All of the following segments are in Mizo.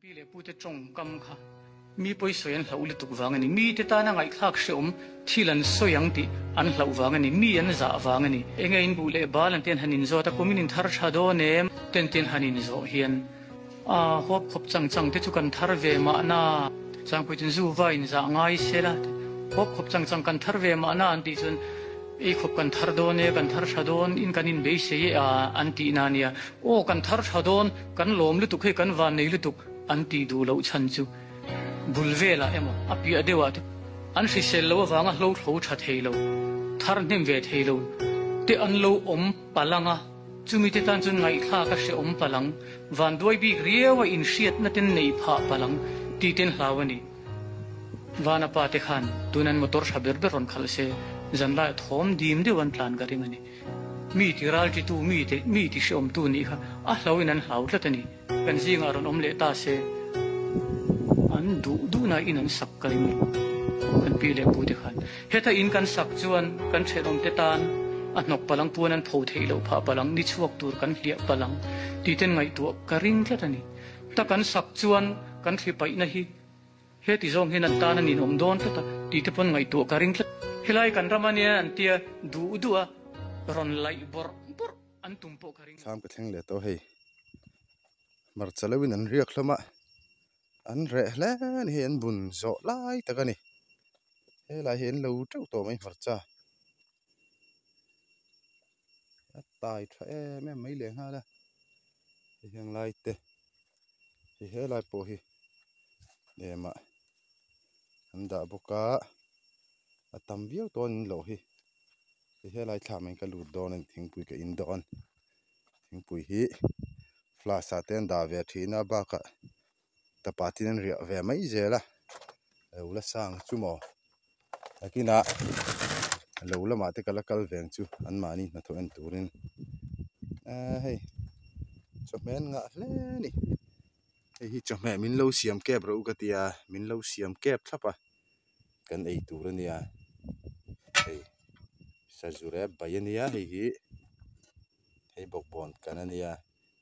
Pi leh pute tawngkam kha mi pawisawi an hlauh lutuk vang a ni. Mite tana ngaihthlak hrehawm thil an sawi ang tih an hlauh vang a ni. Mi an zah vang a ni. Enge in buh leh bal an ti an han inzawt a, kum in inthar tha dawn em? Ten ten han inzawh hian a huap khawp chang chang te chu kan thar ve mahna. Changpui chuan zu va inzah ngai se la, huap khawp chang chang kan thar ve mahna an tih chuan ei khawp kan thar dawn e, kan thar tha dawn in kan inbeisei e a an tihna a nia. Aw kan thar tha dawn. Kan lawm lutuk hei kan van nei lutuk an tih duh loh chhan chu bul velah emaw a piah deuhah te an hrisel loh avanga hlo thlo tha thei lo, thar hnem ve thei lo te an lo awm palang a, chumi te tan chuan ngaihthlak a hrehawm palang, vanduai bik riau a inhriatna ten neih phah palang tih ten hlau a ni. Vana pa te khan tun an motor tha ber ber rawn khalh se zanlaiah thawm dim deuh an tlan ka ring a ni. Mi ti ralṭitu, mi te, mi ti hrehawmtu nih kha a hlauhin an hlau tlat a ni. Kan zingah rawn awm leh ta se, an duh duhna in an sak ka ring lo. Kan pi leh pu te khan heta in kan sak chuan kan ṭhenawmte tan a hnawk palang puan an pho theih loh phah palang, ni chhuak tur kan hliah palang tih ten ngaihtuah ka ring tlat a ni. Ta kan sak chuan kan thli paihna hi Heti zawng hian an tan a ninawm dawn tlat a, tih te pawn ngaihtuah ka ring tlat. Helai kan ram a nia an tia duh duh a, rawn laih bawrh bawrh an tum pawh ka ring lo. Thlam ka thleng leh tawh hei. Hmarcha lo in an riak hlawm a, an reh hle a ni hei an bun zawh lai tak a ni. Helai hi an lo teuh tawh mai hmarcha. A tai tha em em mai leh nghal a, hei heng lai te hei helai pawh hi lemah an dah bawk a a tam viau tawh an loh hi hei helai thlam ah hian ka lut dawn a ni thingpui ka in dawn thingpui hi flask ah te an dah ve thin a bakah tapa tin an riah ve mai zel a lo la sang chu maw nakinah lo lamah te ka la kal ve ang chu anmahni hnathawh en turin eee hei chawhmeh an ngah hle a ni hei hi chawhmeh min lo siam kep rawh u ka tia min lo siam kep thlap a kan ei tur a nia hei sazu rep bai a nia hei hi hei bawkbawn kan a nia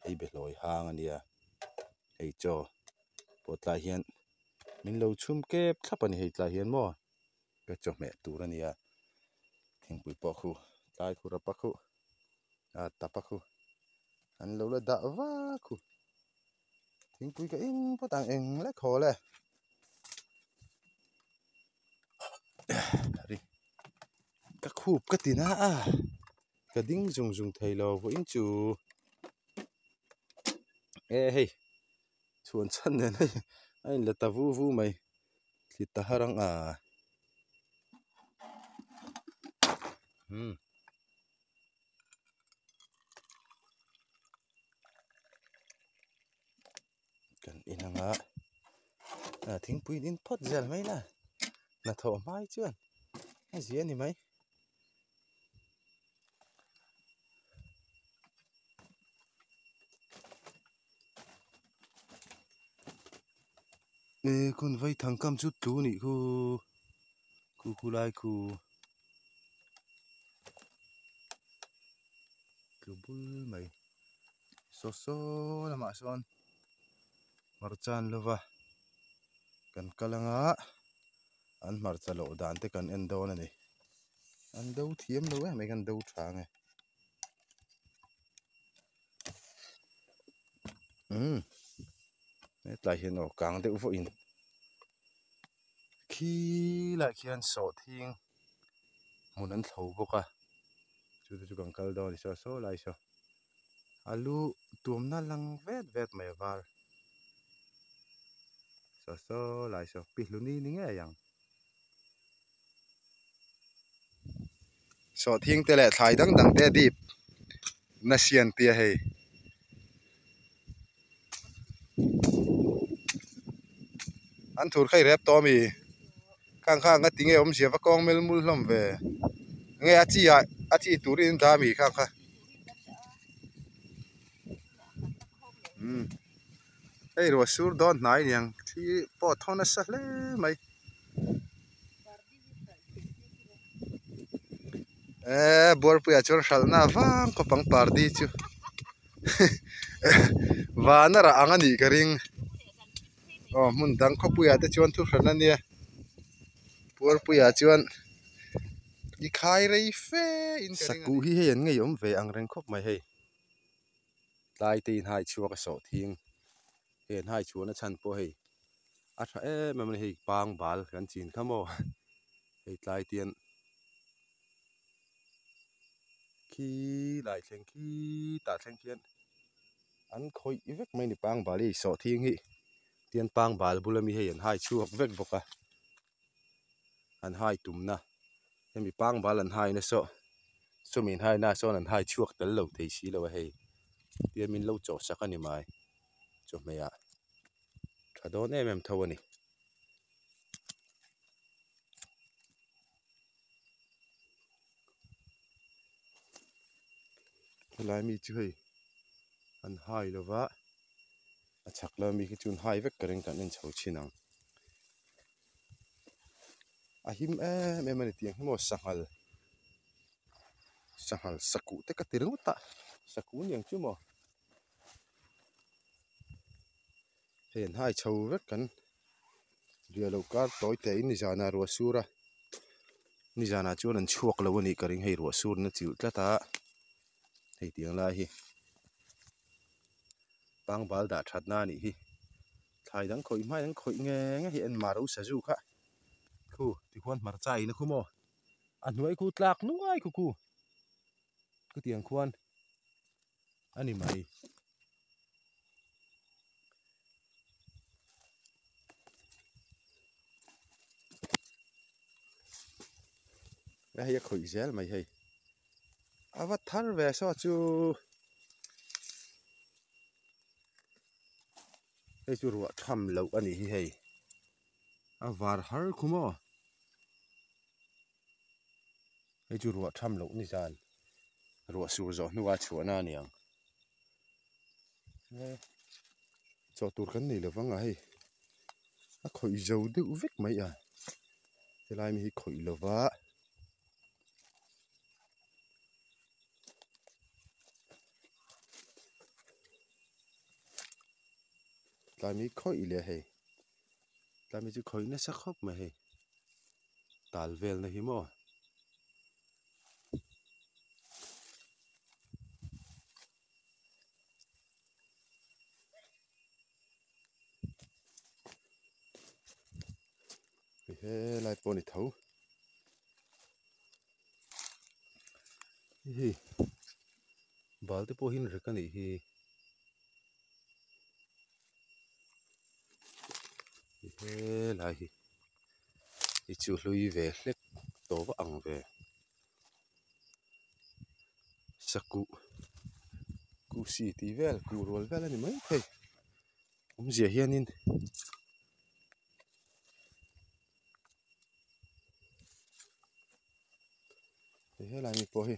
hei behlawi hang a nia. Hei chaw pawh tlai hian min lo chhum kep thlap a ni hei tlai hian maw ka chawhmeh tur a nia thingpui pawh khu tlai khu rapa khu a tapa khu an lo la dah vak khu thingpui ka eng phawt ang eng lek haw le ka khup ka ti na a ka ding zung zung thei lo vawiin chu. E hei chhuan chhan nen hei a in la ta vu vu mai thli ta har ang a umm kan in ang a ah thingpui in phawt zel mai la hnathawh hmai chuan a zia a ni mai. E khun vai thang kam chu tlu nih khu khu khu lai khu tlu bul mai saw saw lamah sawn hmarcha an lova kan kal anga an hmarcha loh dan te kan en dawn a ni an do thiam lo em mai kan do tha ange umm hetlai hian aw kang deuh vawh in khi lai khian sawhthing hmun an thlo bawk a chu te chu kan kal dawn a ni saw saw lai saw alu tuamna lang vet vet mai a var saw saw lai saw pi hluni ni ngei ang. Sawhthing te leh thlai dang dang te dip na sian tia hei. An thur kha i rep tawh ami? Khang kha nga tinge awmzia va kawng mel mul hlawm ve. Nge a chi ah a chi turin an dah ami khang kha. Umm hei ruah sur dawn hnai niang thli pawh a thaw nasa hle mai. Eee buarpuiah chuan hralhna vang khawp ang pardi chu van a rah ang a nih ka ring. Aw hmun dang khawpuiah te chuan thu hran a nia puarpuiah chuan i khai rei fe in ka ring a ni. Sakuh hi hei an ngeiawm ve ang reng khawp mai hei tlai te in hai chhuak a sawh thing hei an hai chhuahna chhan pawh hei a tha em em a ni hei pangbal kan chin kha maw hei tlai te hian khi lai thleng khi tah thleng khian an khawih vek mai a ni pangbal hi sawh thing hi tian pangbal bula mi hei an hai chhuak vek bawk a an hai tumna hemi pangbal an hai na saw chumi an hai na ah sawn an hai chhuak tel lo thei si lo a hei tian min lo chawh sak a ni mai chawhmeh ah tha dawn em em tho a ni. Helai mi chu hei an hai lo va a chhak lama mi khi chu an hai vek ka ring kan en chho thin ang a him em em a ni tiang hi maw sanghal sanghal sakuh te ka ti ringawt a sakuh ni ang chu maw hei an hai chho vek kan Riah loh kar tawi teh in nizanah ruah sur a nizanah chuan an chhuak lo a nih ka ring hei ruah sur in a chilh tlat a hei tiang lai hi pangbal dah that na a nih hi thlai dang khawih hma in an khawih nge nge hi en mah ro sazu kha khu tikhuan hmarcha in a khu maw a hnuai khu tlak nuai khu khu khutiang khuan a ni mai. Hei a khawih zel mai hei a va thar ve saw chu hei chu ruah tham loh a nih hi hei a var har khu maw hei chu ruah tham loh ni zan ruah sur zawh hnuah chhuahna a ni ang. Chaw tur kan nei lovang a hei a khawih zo deuh vek mai a helai mi hi khawih lova tlai mi khawih leh hei tlai mi chu khawih nasa khawp mai hei tal vel na hi maw. Helai pawh a ni tho hei bal te pawh hi rek a nih hi helai hi hi chu hlui ve hlek tawh vak ang ve. Sakuh kuhsi tih vel kuh rual vel a ni mai thei awmzia hianin hei helai mi pawh hi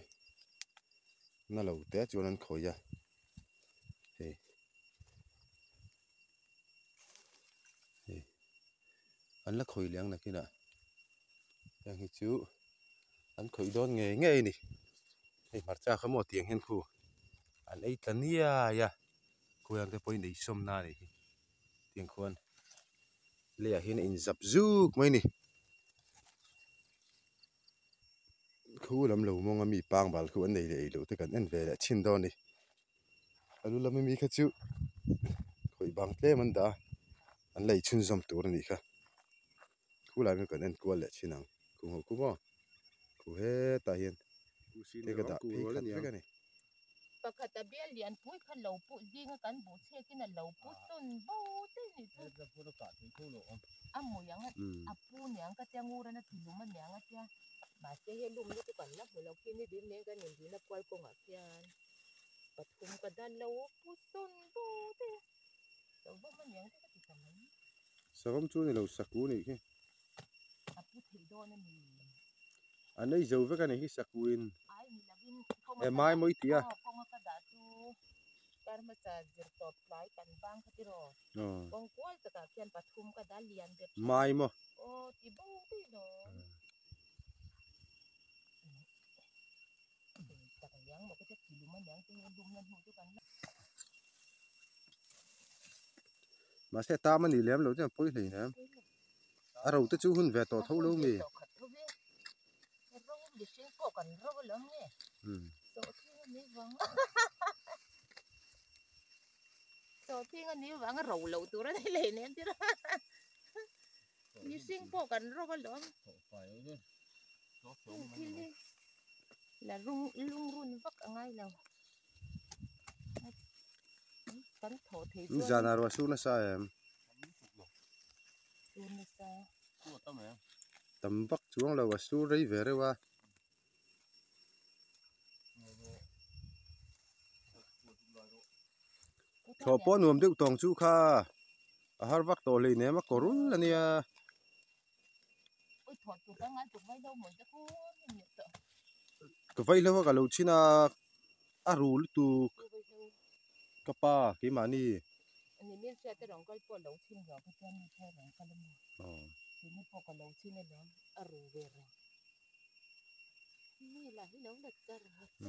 na lo te chuan an khawih a hei hei an la khawih leh ang nakinah heng hi chu. An khawih dawn ngei ngei a ni hei hmarcha kha maw tiang hian khu an ei tla niai a khawiah te pawhin ei sawm na a nih hi tiang khuan leiah hian a inzap zuk mai a ni khu lam lo mawng a mi pangbal khu an nei leh ei loh te kan en ve leh thin dawn a ni a lu lama mi kha chu khawih bang tlem an dah a an la inchhunzawm tur a nih kha. Khu lai chu kan en kual leh thin ang khu ho khu maw khu hetah hian te ka dah phei khat vek a ni. Pakhat a bial lian pui kha lo pu zinga kan buh chhiakin a lo pu sawn bo te ni chu a mui ang a pu niang ka tia nguran a ti lum a niang a tia mahse he lumna chu kan la hmu lo khi ni ding nen kan indina kual kawngah khian pathum ka dan lo pu sawn bo te lo vawm a niang te ka ti ta mai. Savawm chu ni lo saku a nih khi. A pu theih dawn a ni. A nei zo vek a nih khi saku in. Ai ni lovin kawng a E mai mawi tih a. Aw kawng a ka dah chu kar hmasa zir tawp tlai kan vang kha tiraw. Kawng kual takah khian pathum ka dah lian ber thin. Mai maw. Aw ti bo daih lo. Tak aniang maw ka tia ti lum aniang te hi lum na hnu chu kan la. Mahse tam a nih lem loh chuan pawi hlei nem. A ro te chu hun ve tawh tho lo mi. Nizan ah ruah sur nasa em? Tam vak chuang lo a sur rei ve reuh a. Thlawh pawh nuam deuh tawng chu kha a har vak tawh hleinem a kawrul a nia. Ka vaihlo a ka lo chhin a a ru lutuk ka pa keimahni.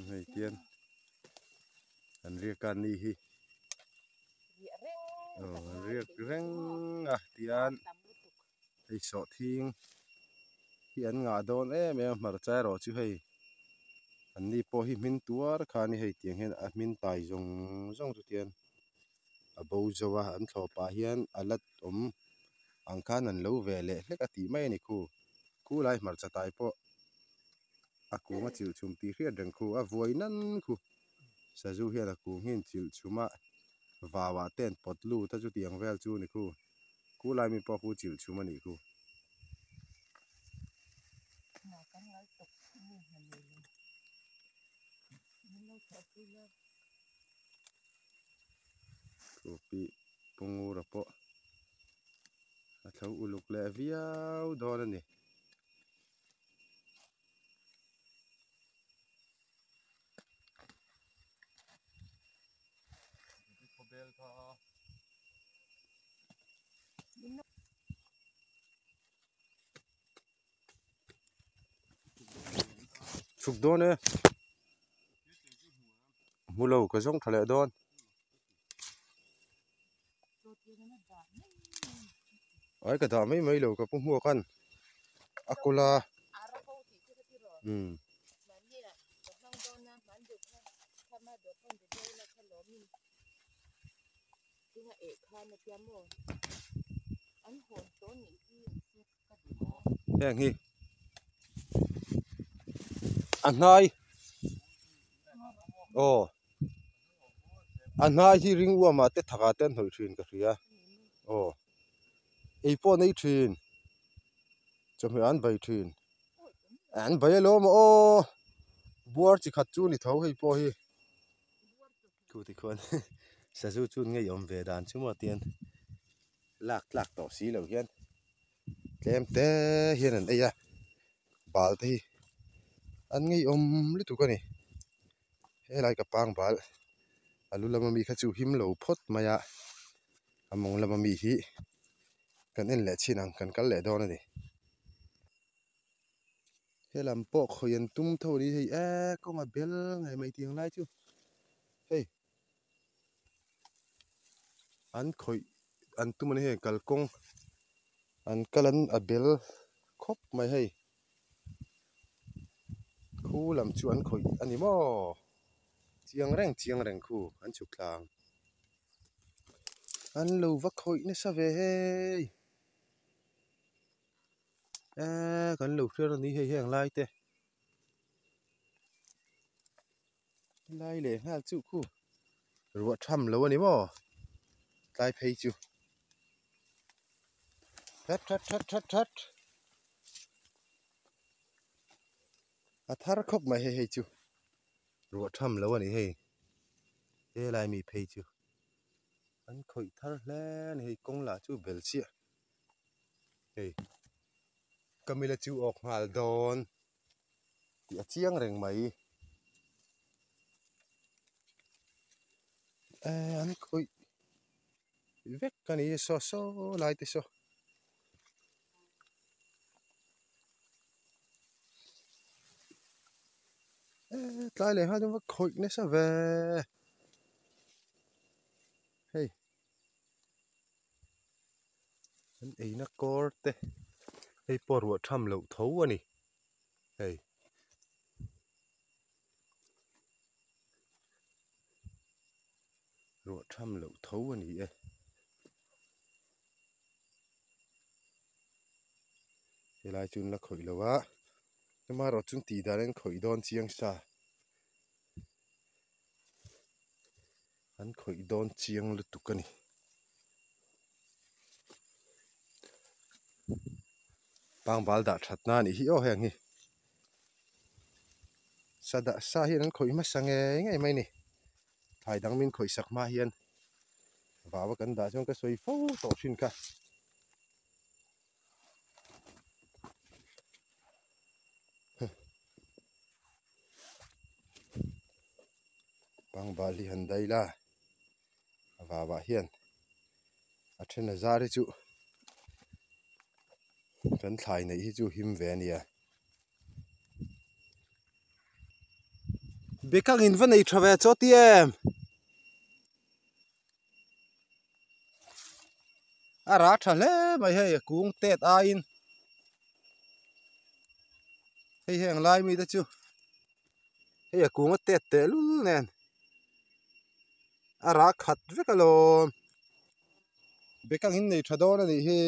Hei tian an riak a ni hi an riak reng a tian. Hei sawhthing hi an ngah dawn em em a hmarcha erawh chu hei an ni pawh hi hmin tuar kha a ni hei tiang hian a hmin tai zawng zawng chu tian a bo zo a an thlawh pah hian a la awm ang khan an lo ve leh hlek a tih mai a ni khu khu lai hmarcha tai pawh a kung a chilh chhum tih hriat reng khu a vuai nan khu sazu hian a kung hi an chilh chhum a vau ah te an pawt lut a chutiang vel chu a ni khu. Khu lai mi pawh khu chilh chhum a nih khu. Khu pi pungura pawh a tho uluk leh viau dawn a ni. Chhuk dawn e hmu lo ka zawng tha leh dawn ai ka dah mai mai lo ka pu hmuak an a kawlh a umm. Heng hi a hnai aw a hnai hi ring uam ah te thak ah te an hnawih thin ka hria aw ei pawh an ei thin chawhmeh an bai thin an bai alawm aw buar chi khat chu a ni tho hei pawh hi. Chu tikhuan sazu chu ngeiawm ve dan chu maw tian lak tlak tawh si lo hian tlem te hian an ei a bal te hi an ngeiawm lutuk a ni helai ka pang bal a lu lama mi kha chu him lo phawt mai a a mawng lama mi hi kan en leh chin ang kan kal leh dawn a ni. Helam pawh khawi an tum tho a ni hei eee kawng a bel ngei mai tih ang lai chu hei an khawih an tum a ni hei kalkawng an kal an a bel khawp mai hei khu lam chu an khawih a ni maw chiang reng chiang reng khu an chhuk tlang an lo va khawih nasa ve hei. Eee kan lo hriat a ni hei heng lai te lai leh nghal chu khu ruah tham lo a ni maw tlai phei chu that that that that that a thar khawp mai hei hei chu ruah tham lo a ni hei helai mi phei chu an khawih thar hle a ni hei kawng lah chu bel chiah. Hei ka mila chu awk nghal dawn tih a chiang reng mai eh an khawih vek a ni saw saw lai te saw. Eh tlai leh nghal chuan va khawih nasa ve hei. An eina kawr te hei pawh ruah tham loh tho a ni hei. Ruah tham loh tho a ni e. Helai chu an la khawih lo a amaherawh chu tih dan an khawih dawn chiang sa an khawih dawn chiang lutuk a ni. Pangbal dah that na anih hi aw heng hi sa dah sa hian an khawih hmasa ngei ngei mai a ni thlai dang min khawih sak hma hian vau a kan dah chuan ka sawi fo tawh thin kha. Pangbal hi han daih la a vauah hian a then a zar hi chu kan thlai neih hi chu him ve a nia. Bekang in va nei tha ve chaw ti em? A rah tha hle mai hei a kung tet aiin hei heng lai mi te chu hei a kung a tet teh lul nen a rah khat vek alawm bekang in nei tha dawn a nih hi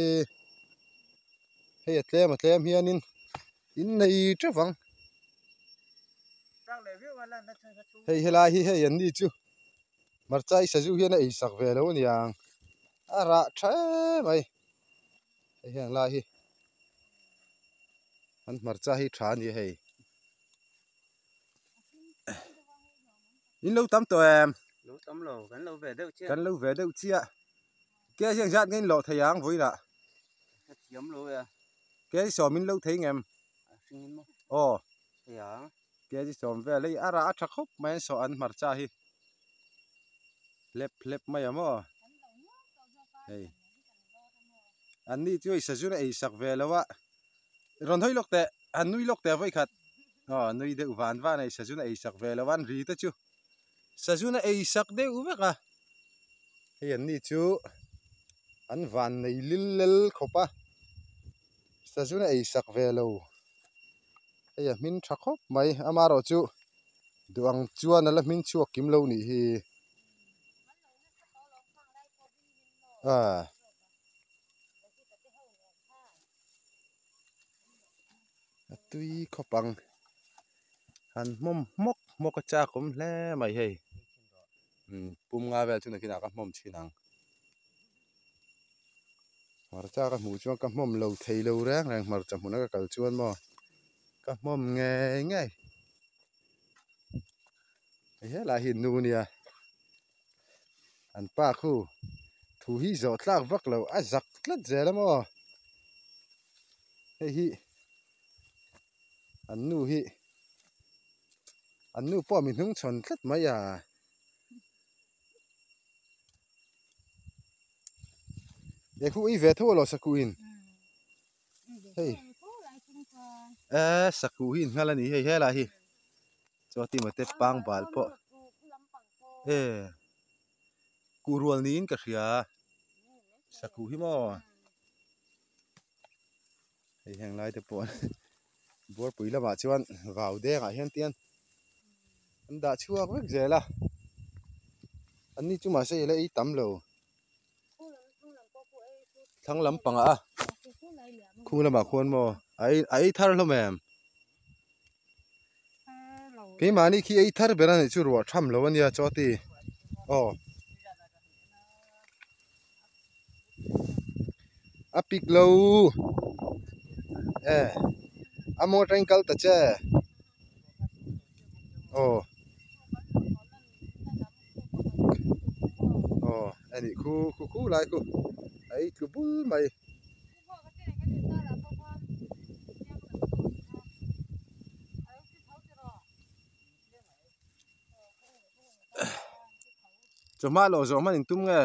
hei a tlem a tlem hianin in nei teuh ang hei helai hi hei an ni chu. Hmarcha i sazu hian a ei sak ve lo aniang a rah tha em mai hei hian lai hi an hmarcha hi tha a ni hei in lo tam tawh em lo tam lo kan lo ve deuh chiah kan lo ve deuh chiah ke hian zat nge in lawh thei ang vawilah ka thiam lo e ke hi sawm in lo thei ngem a hring in maw aw thei ang Ke chi sawm vel hei a rah a tha khawp mai an sawh an hmarcha hi hlep hlep mai a maw hei an ni chu hei sazun a ei sak ve lo a rawn hawi lawk teh han nui lawk teh vawi khat aw nui deuh van van a hei sazun a ei sak ve lo a an ri te chu sazun a ei sak deuh vek a hei an ni chu an van nei lil lel khawp a sazun a ei sak ve lo. Hei a hmin tha khawp mai amaherawh chu duh ang chuan a la hmin chhuak kim lo nih hi ah a tui khawp ang han hmawm hmawk hmawk a chak awm hle mai hei umm pum nga vel chu nakinah ka hmawm thin ang. Hmarcha ka hmuh chuan ka hmawm lo thei lo reng reng hmarcha hmuna ka kal chuan maw ka hmawm ngei ngei hei helai hi nu nia an pa khu thu hi zawh tlak vak lo a zak tlat zel a maw hei hi an nu hi an nu pawh mi hnung chhawn tlat mai a. He khu ei ve tho alo saku in hei e saku hi in nghal a ni hei helai hi chuan ti mate pang bal pawh e kuh rual niin ka hria saku hi maw hei heng lai te pawh buarpui lamah chuan vau dengah hian tian an dah chhuak vek zel a an ni chu mahse ila ei tam lo thlang lampangah a khu lamah khuan maw a ei a ei thar hlawm em keimahni khi ei thar ber a nih chu ruah tham lo a nia chaw ti aw. A pik lo e a maw atangin kal ta che aw aw a nih khu khu khu lai khu a ei tlu bul mai. Chawhma lawh zawh hman in tum nge?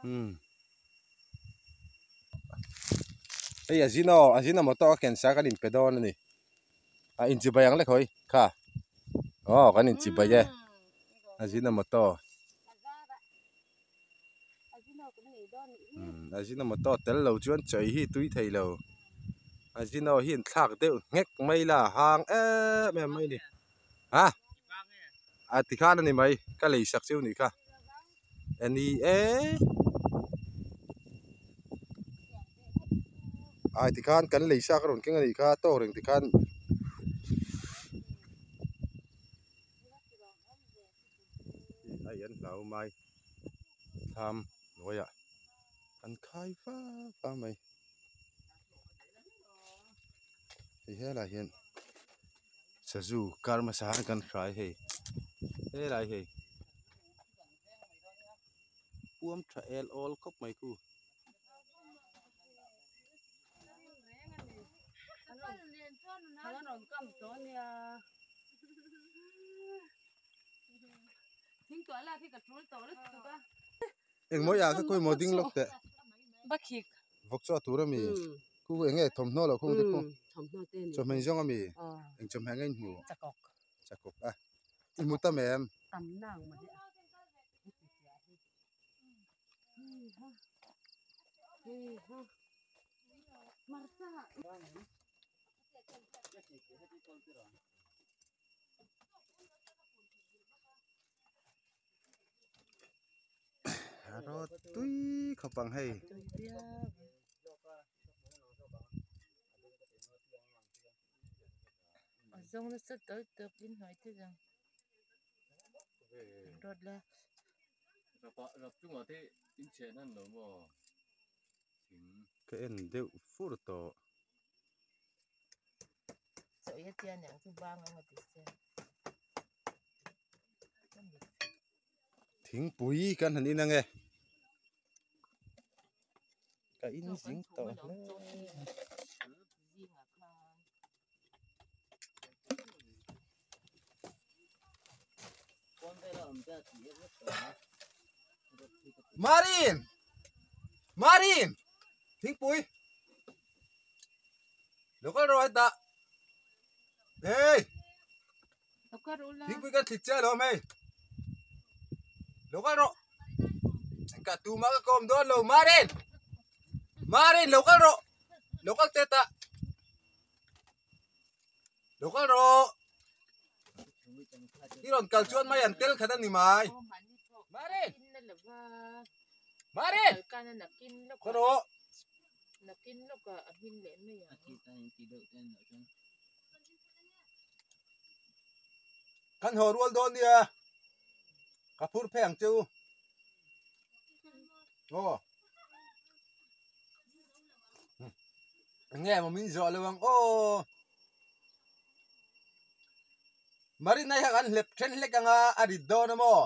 Umm hei a zin aw a zin a motor a ken sa kan inpe dawn a ni a inchibai ang lek hawi kha aw kan inchibai e. Ajinomoto. Ajinomoto tel lo chuan chawi hi tui thei lo. Ajino hi in thlak deuh nghek mai la hang em em mai ni. Ha? A tikhan a ni mai ka lei sak cheu nih kha. A ni e. Ai tikhan kan lei sak a rawn keng a nih kha tawk reng tikhan. Ai an hlau mai thlam hnuaiah an khai va va mai. Hei helai hian sazu kar hmasa an kan hrai hei helai hei puam tha el awl khawp mai khu. Engmaw ah kha khawimaw ding lawk teh. Bakhik. Vawk chu a tur ami. Khu eng nge thawmhnaw loh khung te khu. Thawmhnaw te ni. Chawhmeh zawng ami. Eng chawhmeh nge in hmu? Chakawk. Chakawk a. I hmu tam em? Tam nang maw le a. Rawt tui khawp ang hei. Zawng nasa tawp tawp in hnuai te zawng rawt la. Ka en deuh fur tawh. Thingpui kan han in ange ka in zing tawh hle. Marin! Marin! Thingpui! Lo kal rawh hetah. Hey! Thingpui kan thlit che alawm hei. Lo kal rawh. Ka tuma ka kawm dawn lo Marin! Marin lo kal rawh. Lo kal teh tah. Lo kal rawh. I rawn kal chuan mai an tel khat a ni mai. Marin! Marin! Khaw rawh. Nakin lawkah a hmin leh mai ang. Kan haw rual dawn nia, ka phur phei ang che u. Aw. Nge maw min zawh lo ang aw. Marinai kha kan hlep then hlek anga a rit dawn a maw?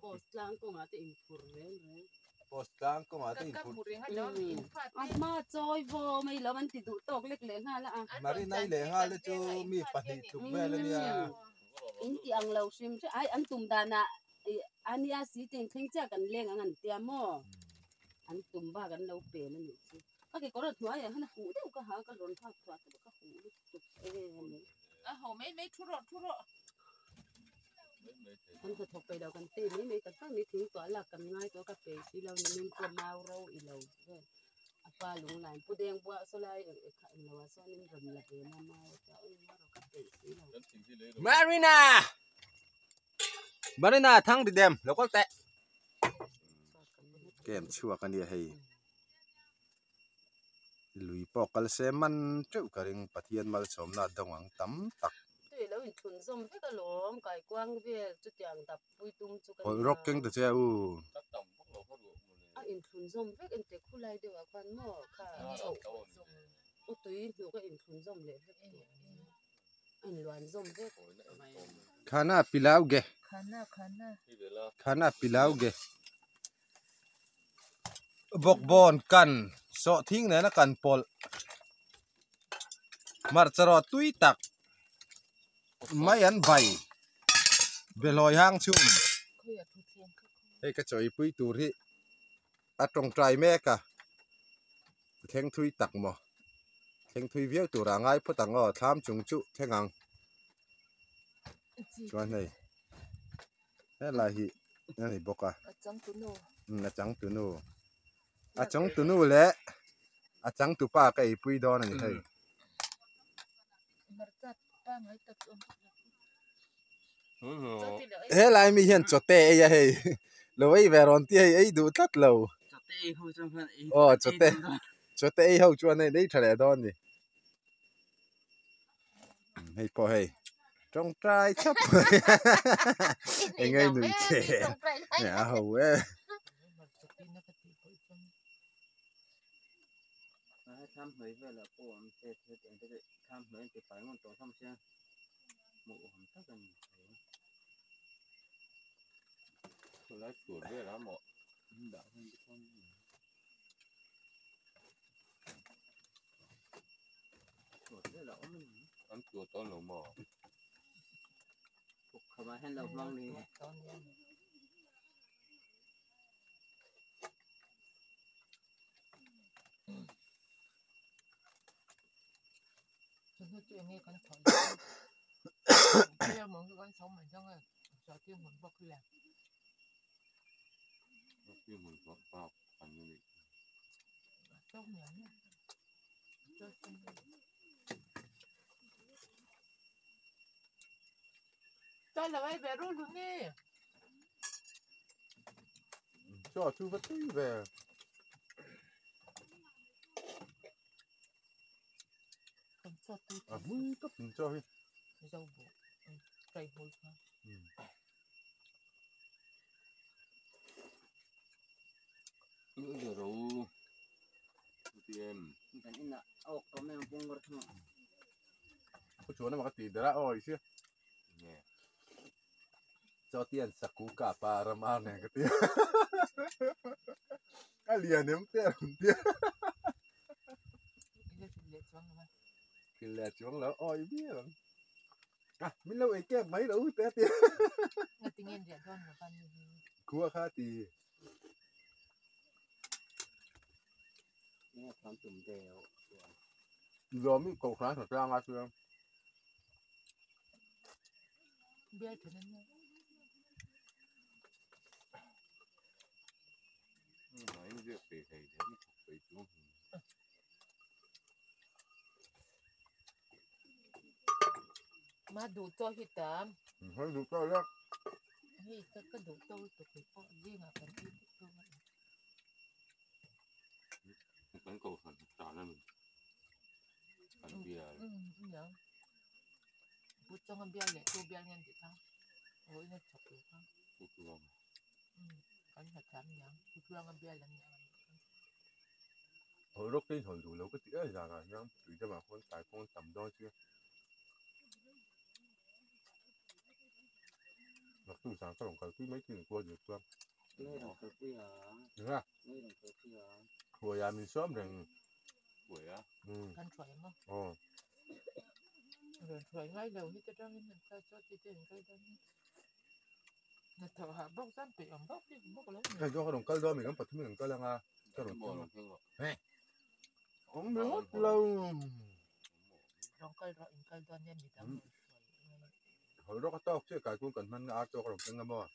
Post tlang kawngah te inphur. Marinai leh nghal te chu mi pahnih tluk vel a nia. In ti ang lo hrim hrim ai an tum danah ania si te inthleng chiah kan leng ang an tia maw an tum bak an lo pel a nih chu ka kekawr a hnuaiah hian a huh deuh ka ha ka rawn hak thuah te ka huh lutuk em em. A ho mai mai thu rawh thu rawh. Kan hnathawk peih lo kan tei mai mai tak tak ni thing tuah lak kan ngai tawh ka pei si lo ni min pawh mau ro i lo vel a pa lunglai pu deng buah saw lai eng eng kha eng lo ah sawn in rawn la ve na mau ta eng emaw rawh ka peih si lo. Marina! Marina thang ti dem lo kal teh. Kem chhuak a nia hei. Lui pawh kal se man teuh ka ring Pathian malsawmna dawng ang tam tak. Tui lo inthlun zawm vek alawm kaikuang vel chutiang dap pui tum chu ka Hawlh rawk keng ta che u. A inthlun zawm vek engte khulai deuh ah khan maw kha chhoh u tui hnuk a inthlun zawm leh vek tawh a inluan zawm vek. Khana pilau ge. Khana khana. Khana pilau ge. Bawkbawn kan sawhthing nena kan pawlh. Hmarcha rawt tui tak mai an bai behlawi hang chhum hei ka chawi pui tur hi a tawngtai mek a thleng thui tak maw thleng thui viau turah a ngai phawt ang aw thlam chung chu thleng ang chuan hei helai hi a ni bawk a a changtunu a changtunu leh a changtupa ka eipui dawn a ni hei. Helai mi hian chawte ei a hei lo ei ve rawn tia hei ei duh tlat lo aw chawte chawte ei ho chuan hei ei tha leh dawn a ni hei pawh hei tawngtai thap mai eng nge nui che a ho e. Chaw chu va tui ve. A hmui tawp in chaw hi. Khaw chuan emaw ka tih ber a aw i sia. Chaw tian saku kap a ram ar nen ka ti a. A lian em te a rawn ti a. Thil leh chuang lo aw i viau ang. A min lo ei kep mai lo te a ti a. Khua kha a ti. Zawm i koh hran hra tlang a chuan. Hei duh tawh lek. Hawi rawk te in hawi duh lo ka ti e zanah hian tui deuhah khawn tlai kawng tam dawn chi naktuk zan ka rawn kalpui mai thei engkual zir chuan eng a hruaia min sawm reng aw. Hei zawng ka rawn kal dawn mi kan pathum in kan kal anga ka rawn thleng a heh awm ringawt lo hawi rawk a tawk chiah kai kung kan hman a ar tawk a rawn keng a maw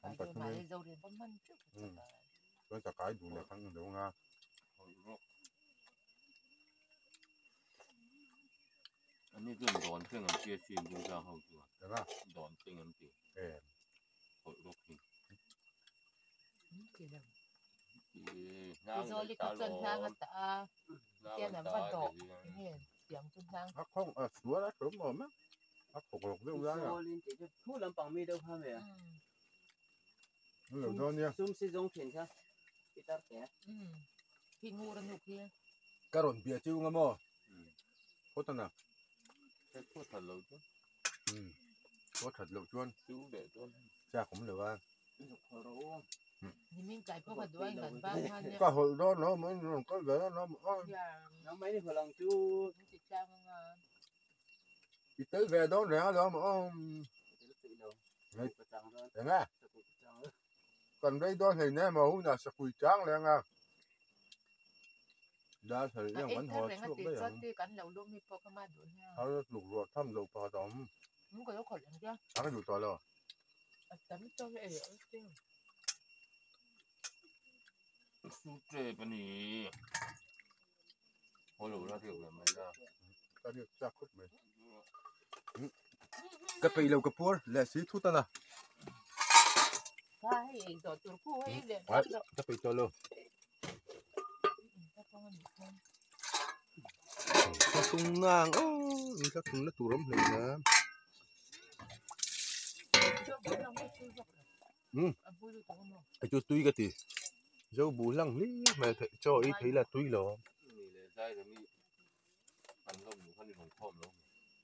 kan pathum in chuan chakai duh leh khan lo anga. Ani chuan dawn thleng an tia sin dingzang ho chuan. Eng a? Dawn thleng an ti. Em. Hawlh rawk hi. A khawng a sual a hlawm awm a. A khawk rawk deuh lai a. Lo dawn nia. Ka rawn bia chiu nga maw? Phawt a na. Khaw that loh chuan. Khaw that loh chuan. Chak awm lo a. Ka hawlh dawn lo maw in rawn kal ve dawn lo maw? tlang anga. I tel ve dawn reng alawm awm. Enge? Kan rei dawn hlei nem a hunah sakui chang leh anga. Dar sarih A ang ei kan thar haw reng a chhuak tih daih chuan ang. tui kan lo lum hi pawh ka mah duh nia. Har tluk ruah tham loh pakhat a awm. Min ka lo khawlh ang tia. A ka duh tawh lo. A tam tawk e ei awm te. Su tep a ni. Haw lo la riak ve mai la. Ka riak chak khawp mai. Ka peih lo ka puar leh si thut a na. Kha hei ei zawh tur khu hei leh Ka peih tawh lo. Ka tung nang aw in ka tung na tur awm hlei na. Hei chu tui ka ti. Zo buh hlang hlir mai theih chaw ei thei la tui lo.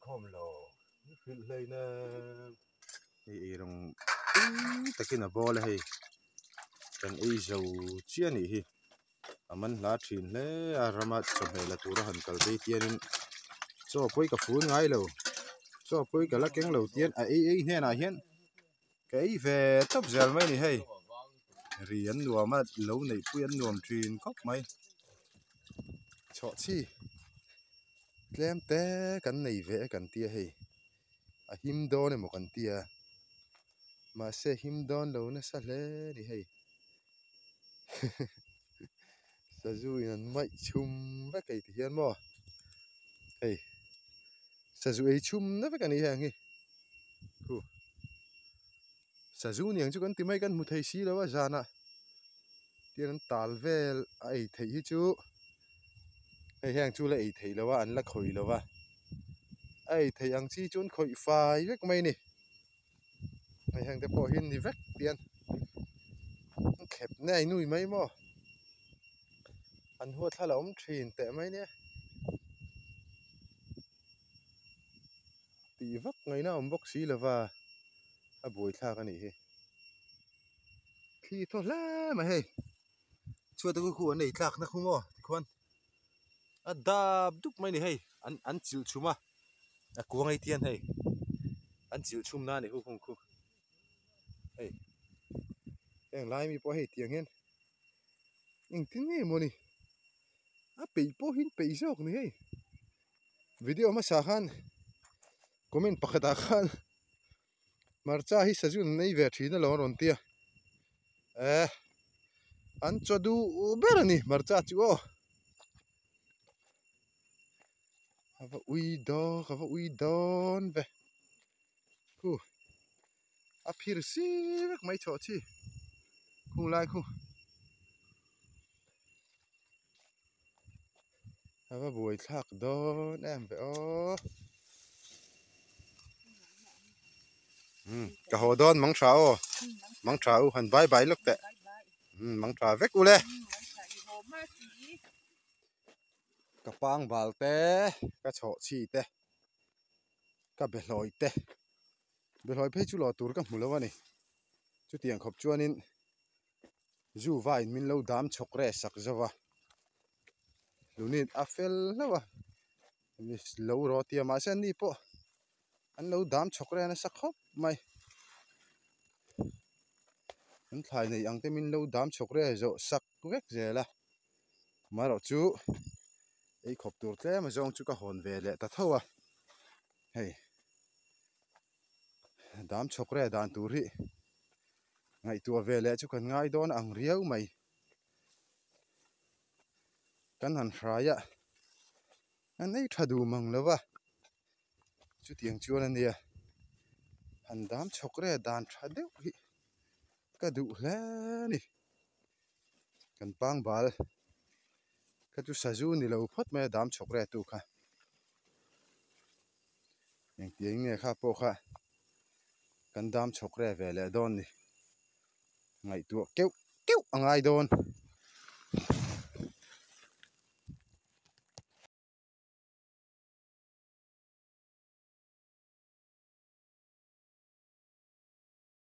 Khawm lo. Hrilh hlei na. Hei ei rawng tui takin a bawl a hei. Kan ei zo chiah a nih hi. A man hla thin hle a rama chawhmeh la tura han kal phei hianin chaw pawi ka fun ngai lo. Chaw pawi ka la keng lo tian a ei ei hnenah hian ka ei ve tawp zel mai a ni hei. Ri an nuam a lo neih pui an nuam thin khawp mai. Chhawhchhi tlem te kan nei ve e kan tia hei a him dawn emaw kan tia mahse him dawn lo nasa hle a ni hei. Sazu in an maih chhum vek ei ti hian maw hei sazu ei chhum na vek a ni heng hi khu sazu niang chu kan ti mai kan hmu thei si lo a zanah tiang an tal vel a ei theih hi chu hei heng chu la ei theih lo a an la khawih lo a a ei theih ang chi chu an khawih fai vek mai a ni. Hei heng te pawh hi ni vek tian an thlep nai nui mai maw an huat thla la awm thin teh mai nia tih vak ngaihna a awm bawk si lova a buaithlak a nih hi thli thaw hle mai hei chhuat a khu an ei tlak na khu maw tikhuan a dap dup mai a ni hei an an chilh chhum a a kuang ei tian hei an chilh chhum na a ni khu khu hei heng lai mi pawh hei tiang hian engtin nge maw ni a peih pawh hi an peih zawk ni hei video hmasa khan comment pakhatah khan hmarcha hi sazu an nei ve thin alawm a rawn ti a eh an chaw duh ber a ni hmarcha chu aw a va ui dawn ka va ui dawn ve khu a phir si vek mai chhuah chi khung lai khu a va buai thlak dawn em ve aw umm ka haw dawn mang tha aw mang tha u han bye bye lawk teh umm mang tha vek u le ka pang bal te ka chhawh chhi te ka behlawi te behlawi phei chu lawh tur ka hmu lo a ni chutiang khawp chuanin zu vain min lo dam chhawk reh sak zo va lunin a fel hlauh a lo rawh tia mahse an ni pawh an lo dam chhawk reh nasa khawp mai an thlai nei ang te min lo dam chhawk reh zawh sak vek zel a amaherawh chu ei khawp tur tlem azawng chu ka hawn ve leh ta tho a hei. Dam chhawk reh dan tur hi ngaihtuah ve leh chu kan ngai dawn ang riau mai. Kan han hrai a, an ei tha duh mang lo va, chutiang chuan a nia han dam chhawk reh dan tha deuh hi ka duh hle a ni. Kan pangbal kha chu sazu ni lo phawt mai a dam chhawk reh tu kha. Engtiang nge kha pawh kha kan dam chhawk reh ve leh dawn ni. Ngaihtuah keuh keuh a ngai dawn.